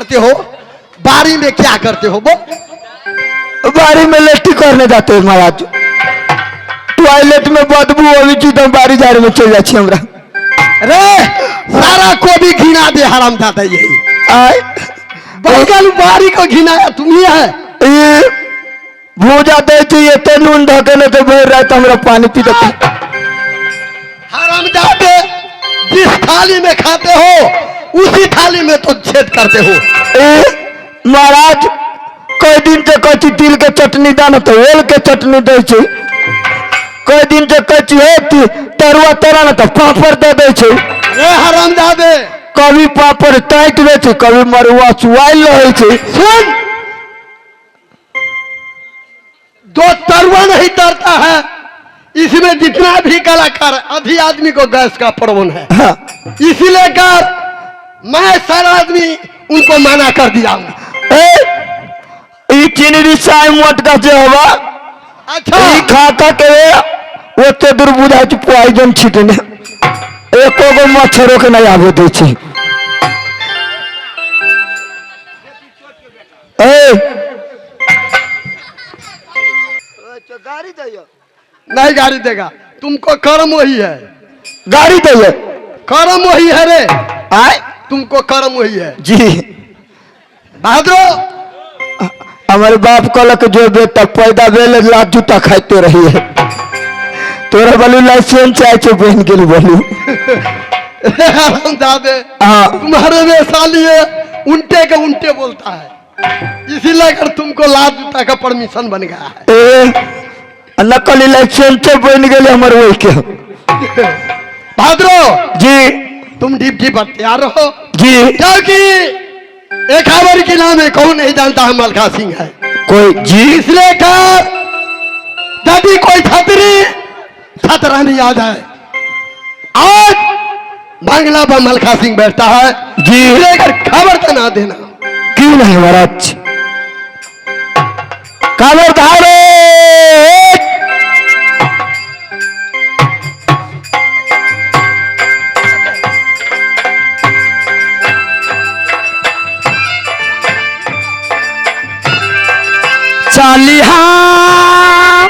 खाते हो, बाड़ी में क्या करते हो? बोल। बाड़ी में लेटी करने जाते हैं महाराज। टॉयलेट में बदबू अबै छै तऽ बाड़ी झाड़ी में चलि जाइ छी हमरा। रे सारा को भी घिना दे हरामजादा, यही आय बगल बाड़ी को घिनाया तुम ही है। ई भूजा दै छी, एते नून धऽ के नहि तऽ भरि राति हमरा पानी पी देतै। हरामजादे, जिस थाली में खाते हो उसी थाली में तो छेद करते हो। ए महाराज, कई दिन से कहै छी तिल के चटनी दा ने, तऽ ओल के चटनी दै छै। कई दिन से कहै छी हे तरुआ तोरा ने, तऽ पापड़ दऽ दै छै। रे हरामजादे, कभी पापड़ टाइट रहै छै, कभी मरुआ चुआइल रहै छै। सुन, जो तरुआ नहीं तरता है, इसमें जितना भी कलाकार आधी आदमी को गैस का प्रॉब्लम है। हाँ। इसीलिए कर मैं सारा आदमी उनको मना कर दिया हूं। ए ई चिनरी चाय मोटका जे हवा। अच्छा। ई खा खा के ओते दूर बुझाइ छै पॉइजन छिटने, एको गो मच्छरो के नहीं आबे दै छै। ए गाड़ी दैया। नहीं गाड़ी देगा तुमको, कर्म वही है। गाड़ी दैया। कर्म वही है रे। आय। तुमको कर्म वही है। जी। बहादुर, हमारे बाप कहलक जो बेटा पैदा भेल लात जूता खाइते रही है, तोरा बोलू लाइसेंस चाहे छौ बनि गेल बोलू। हरामजादे, हाँ। तुम्हारे में साली है, उल्टे के उल्टे बोलता है, इसीलिए कर तुमको लात जूता का परमिशन बन गया है। ए नकली लाइसेंस बनि गेल हमर ओहि के। बहादुर, जी। तुम ड्यूटी पर तैयार रहो। जी। क्योंकि एक खबर के नाम है, कौन नहीं जानता हम मलखा सिंह है। कोई जी। इसलिए कर यदि कोई छतरी छतरानी आ जाए, आज बांग्ला पर मलखा सिंह बैठता है। जी। इसलिए कर खबर तो ना देना। क्यों नहीं महाराज, खबरदार। चली हाँ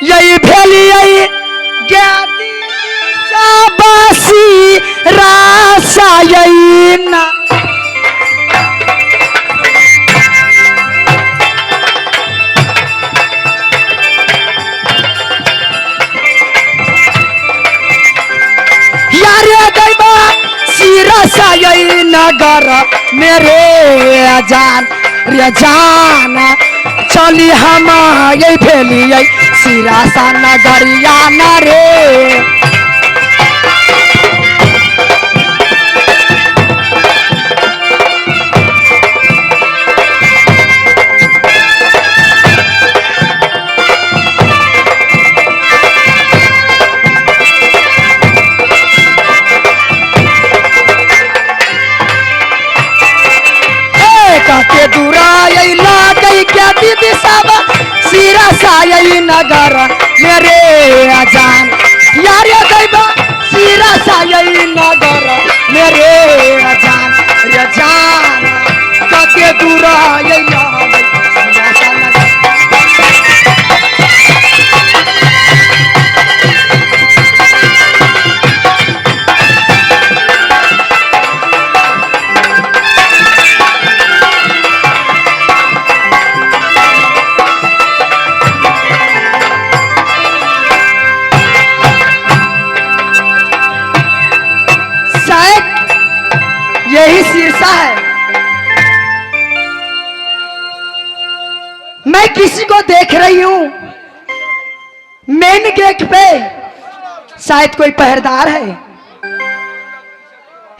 यही भेली यही ज्ञाति बासी रासा यही ना। यारे दैबा सिरसा यही नगर मेरे जान रे जान, चली हम यही भेली यही सिरसा नगरिया न रे। कते दूरा गई क्या दीदी सब सिरसा यही नगर मेरे अजान, यार दैबा सिरसा यही नगर मेरे अजान रे जान, कते दूरा गई सिरसा नगर। शायद यही सिरसा है। मैं किसी को देख रही हूं मेन गेट पे, शायद कोई पहरेदार है।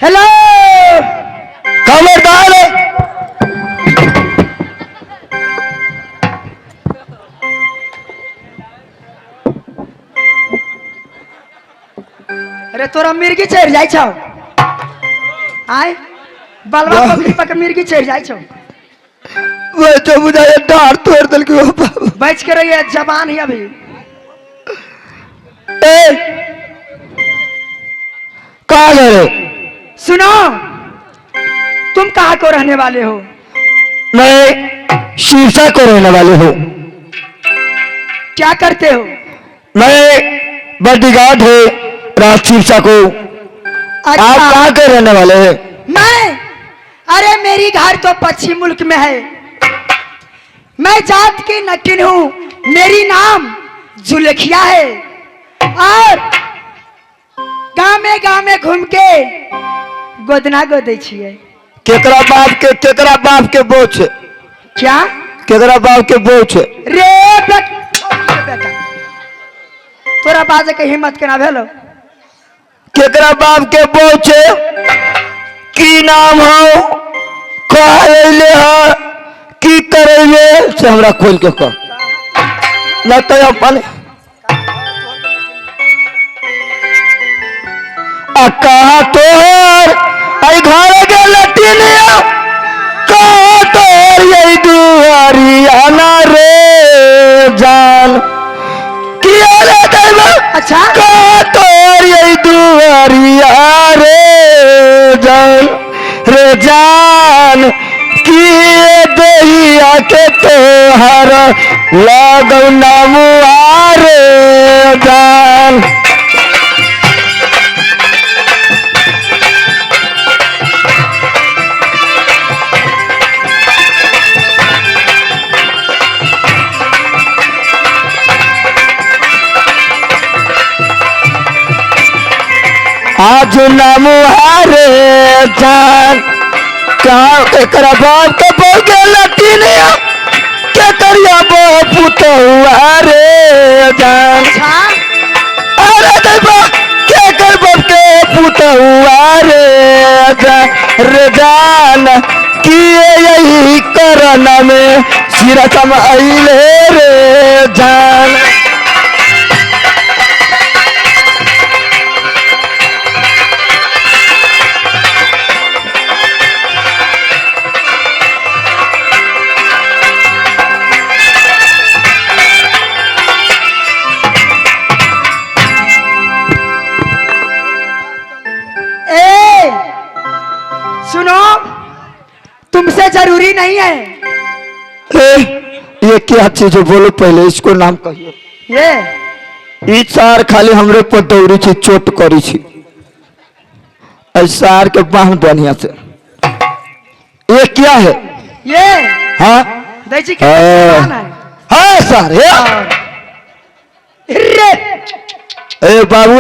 हेलो। खबरदार। अरे तोरा मिर्गी चढ़ जाइ छौ, आय बलवा पकड़ी पकड़ मिर्गी चढ़ जाइ छौ। वह तो बुझाए डार तोड़ देलकै ओ बाबा। बच के रहिए, जवान ही अभी। ए का करे? सुनो, तुम कहाँ को रहने वाले हो? मैं शीशा को रहने वाले हूँ। क्या करते हो? मैं बॉडीगार्ड है राज शीर्षा को। अच्छा। आप कहाँ के रहने वाले हैं? मैं, अरे मेरी घर तो पश्चिम मुल्क में है। मैं जात की नकिन हूँ, मेरी नाम जुलेखिया है और गाँव में घूम के गोदना गोदे छिए। केकरा बाप के, केकरा बाप के बोझ? क्या केकरा बाप के बोझ? रे बेटा, तोरा बाजे के हिम्मत केना भेलो? केकरा बाप के बोझ? की नाम हो, कहले ह, की करेले से हमरा खोल के कह न तो अपन आ कहा तोहर आई घर के लटिनिया, कहा तोहर यही दुआरिया ना रे जान किया रे दैवा। अच्छा। कहा तोहर यही दुआरिया रे जान, रे जान किए दहिया के तोहर लगौ नमुआ रे जान। आज नमुहारे जान कहाँ एकरा बाप के बोल के लटिनिया के करिया पुतहुआ रे जान। अरे दैवा के कर बाप के पुतहुआ रे जान, रे जान किए यही करना में सिरसम अइले रे जान। सुनो, तुमसे जरूरी नहीं है। ए, ये क्या चीज है बोलो पहले, इसको नाम कहिए। ये सार खाली हमरे पर दौड़ी छी, चोट करी छी, सार के बांध बढ़िया से। ये क्या है? ये हाँ के हाँ सर ये ए बाबू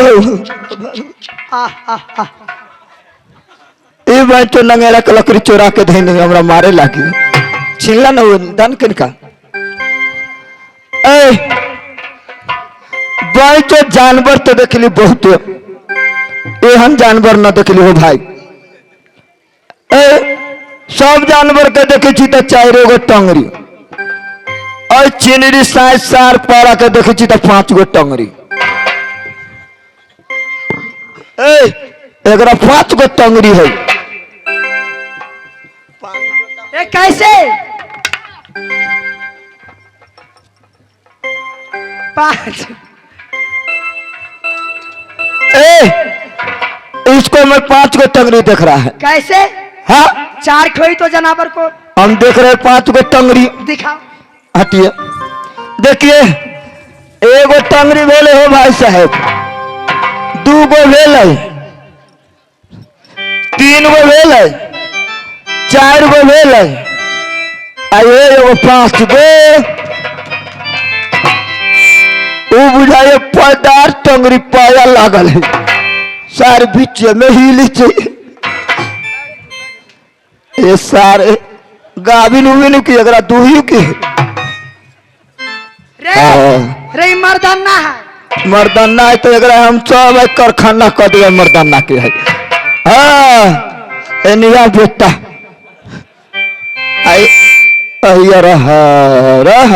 आ, आ, आ। ए भाई तो नंगेरा के लकड़ी चोरा के धैने हमरा मारे लागी, छिनला न वो दान किनका। ए भाई तो जानवर तो देखली बहुत, एहन जानवर न देखली हो भाई। ए सब जानवर के देखे छी तो 4 गो टंगरी, और चिनरी सात सार पारा के देखे छी तो 5 गो टंगरी। ए एकरा 5 गो टंगरी है। ए कैसे 5? ए इसको मैं 5 गो टंगरी देख रहा है। कैसे? हाँ 4 खोई तो जानवर को हम देख रहे 5 गो टंगरी। दिखाओ। हटिए, देखिए एगो टंगरी भेले हो भाई साहेब, 2 गो भेले, 3 गो भेले, 4 गो भेले, आ एगो 5 गो। उ बुझाए पैदार टंगरी पाया लागल है, सार बीच में हिली छै। ये सारे गाबिन उबिन की एकरा दूही की रे रे मर्दाना है। मर्दाना है तो एकरा हम सब कारखाना कर दिया मर्दाना के है। हाँ एनिया बेटा आई अहिया रह रह।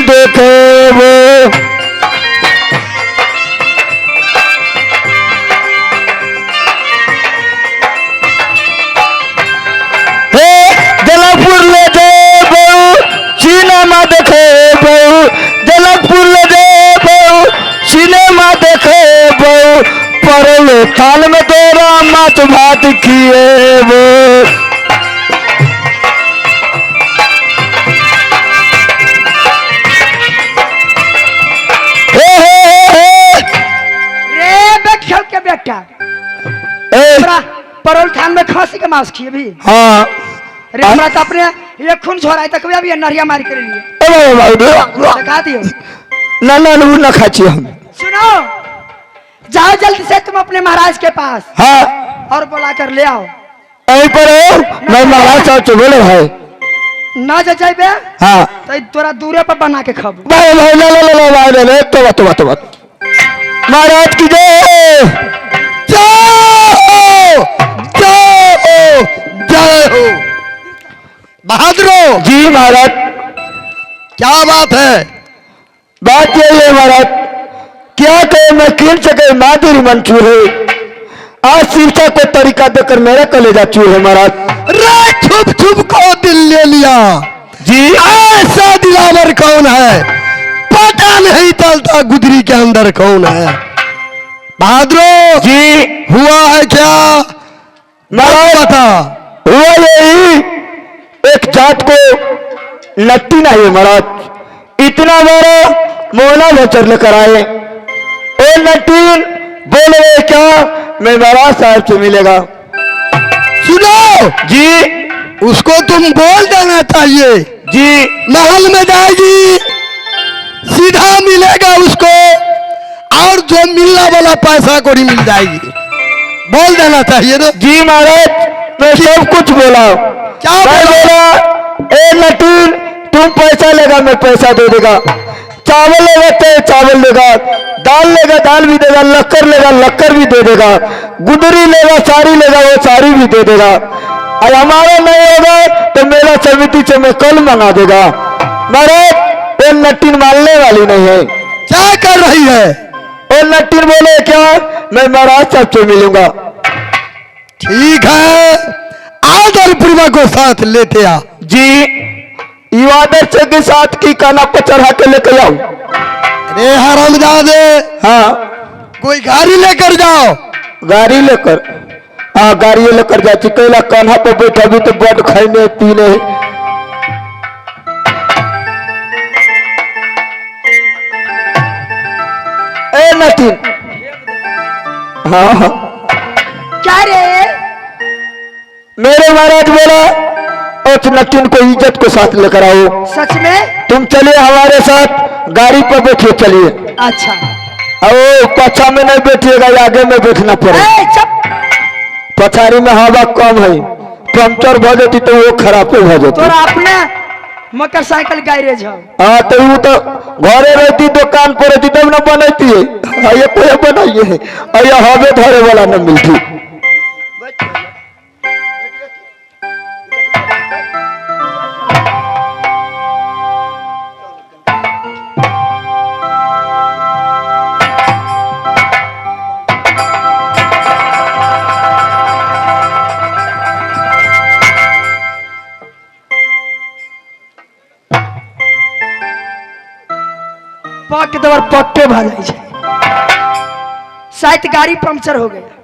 देखेबो। हे जनकपुर ले जेबो सिनेमा देखेबो, जनकपुर ले जेबो सिनेमा देखेबो, परल थाल में तोरा माछ भात खिएबो। हे हे हे रे बैठो के बेटा ए परल थान में खसी के मांस खिएबी। हाँ रे हमरा तो अपने ये खून झोराई तक अभी नरिया मार के लिए ए बाबा दिखा दियो। ना ना ना ना खाची हम। सुनो जाओ जल्दी से तुम अपने महाराज के पास। हाँ और बुला कर ले आओ। यहीं पर हो मैं महाराज साहब से बोले भाई ना जा जाइबे। हाँ तो तोरा दूरे पर बना के खब। भाई भाई ला ला ला भाई ले तोबा तोबा तोबा। महाराज की जय, जय हो, जय हो, जय हो। बहादुरो जी महाराज। क्या बात है? बात यही है महाराज, क्या कहे मैं किन से कहे माधुरी मंचूर है, आज शिक्षा को तरीका देकर मेरा कलेजा चूर है महाराज। रे छुप छुप को दिल ले लिया जी, ऐसा दिलावर कौन है, पता नहीं चलता गुदरी के अंदर कौन है। बहादुरो जी हुआ है क्या महाराज? बता। हुआ यही, एक जात को नट्टी नहीं है महाराज, इतना बड़ा मोला भचर लेकर आए। ओ नटीन बोल रहे क्या मैं महाराज साहब से मिलेगा। सुनो जी, उसको तुम बोल देना चाहिए जी महल में जाएगी सीधा मिलेगा उसको, और जो मिलने वाला पैसा को नहीं मिल जाएगी, बोल देना चाहिए ना। जी महाराज मैं सब कुछ बोला। क्या मैं बोला ए नटीन तुम पैसा लेगा मैं पैसा दे देगा, चावल लेगा तो चावल देगा, दाल लेगा दाल भी देगा, लक्कर लेगा लक्कर भी दे देगा, गुदरी लेगा साड़ी लेगा वो साड़ी भी दे देगा, और हमारा नहीं होगा तो मेरा समिति से मैं कल मंगा देगा। महाराज वो नटीन मानने वाली नहीं है। क्या कर रही है? वो नटीन बोले क्या मैं महाराज साहब से मिलूंगा। ठीक है, आदर पूर्वक को साथ लेते आ। जी आदर के साथ की काना पर चढ़ा के लेकर आओ। अरे हरामजादे। हाँ कोई गाड़ी लेकर जाओ। गाड़ी लेकर? हाँ गाड़ी लेकर जा कैला कान्हा पर बैठा भी तो बड़ खाने पीने। ए नटीन। हाँ हाँ क्या रे? मेरे महाराज बोला उस नटीन को इज्जत को साथ लेकर आओ। सच में? तुम चलिए हमारे साथ, गाड़ी पर बैठिए चलिए। अच्छा। ओ पछा में नहीं बैठिएगा, आगे में बैठना पड़ेगा। पछाड़ी में हवा कम है, पंचर भ जाती तो वो खराब हो जाती। तोरा अपने मोटरसाइकिल गैरेज हो। हाँ तो वो तो घरे रहती दुकान पर रहती तब ना बनती है, ये कोई बनाइए है और ये हवे धरे वाला न मिलती। पक दवर पक्के भ जाए छै। शायद गाड़ी पंक्चर हो गया।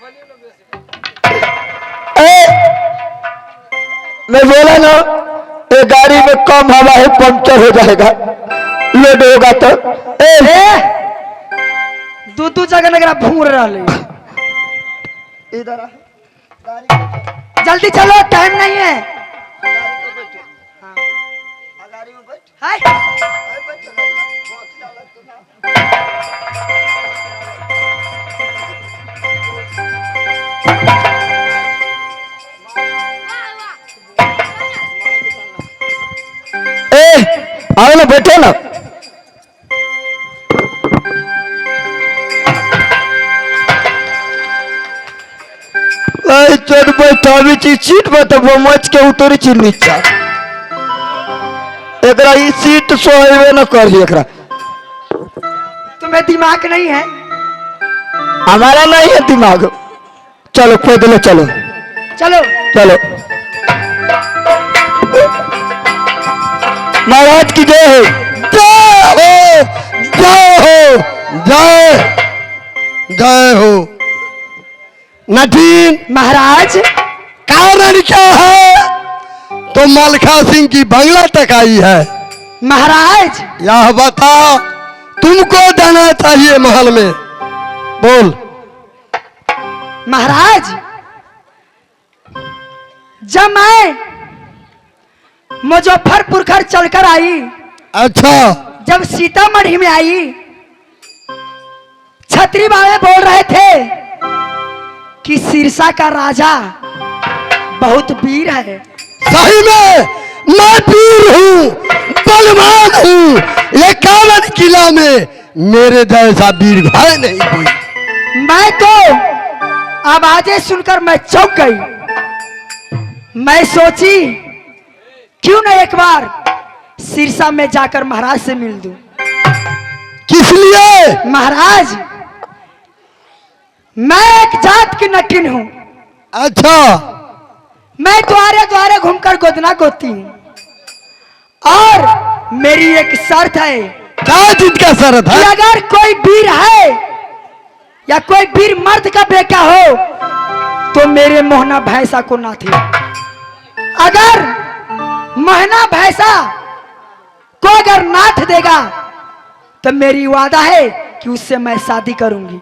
ए, मैं बोला ना ये गाड़ी में कम हवा है, पंक्चर हो जाएगा, लोड होगा तो। ए, ए दू दू जगह नगरा भूर रहले। इधर आ। जल्दी चलो, टाइम नहीं है। हाय। ए, आओ ना, बैठो ना। चोट बैठाबी छी सीट पर तो मच के उतरी छी नीचा। एकरा ई सीट सोहेबे न करी एकरा। तुम्हें दिमाग नहीं है? हमारा नहीं है दिमाग। चलो पैदल चलो। चलो चलो। महाराज की जय हो। जय हो, जय हो, जय जय हो। नटीन महाराज, कारण क्या है तो मलखा सिंह की बंगला तक आई है। महाराज यह बताओ, तुमको जाना चाहिए महल में। बोल। महाराज, जब मैं मुजफ्फरपुर घर चलकर आई, अच्छा, जब सीतामढ़ी में आई, छतरी बाबे बोल रहे थे कि सिरसा का राजा बहुत वीर है। सही में मैं वीर हूँ, बलवान हूँ। ये कावन किला में मेरे जैसा वीर भाई नहीं कोई। मैं तो आवाजें सुनकर मैं चौंक गई। मैं सोची क्यों ना एक बार सिरसा में जाकर महाराज से मिल दूं। किस लिए? महाराज, मैं एक जात की नटिन हूं। अच्छा, मैं द्वारे द्वारे घूमकर गोदना गोती हूँ और मेरी एक शर्त है। क्या चीज का शर्त कि है? अगर कोई वीर है या कोई वीर मर्द का बेटा हो तो मेरे मोहना भैंसा को ना थे। अगर मोहना भैंसा को अगर नाथ देगा तो मेरी वादा है कि उससे मैं शादी करूंगी।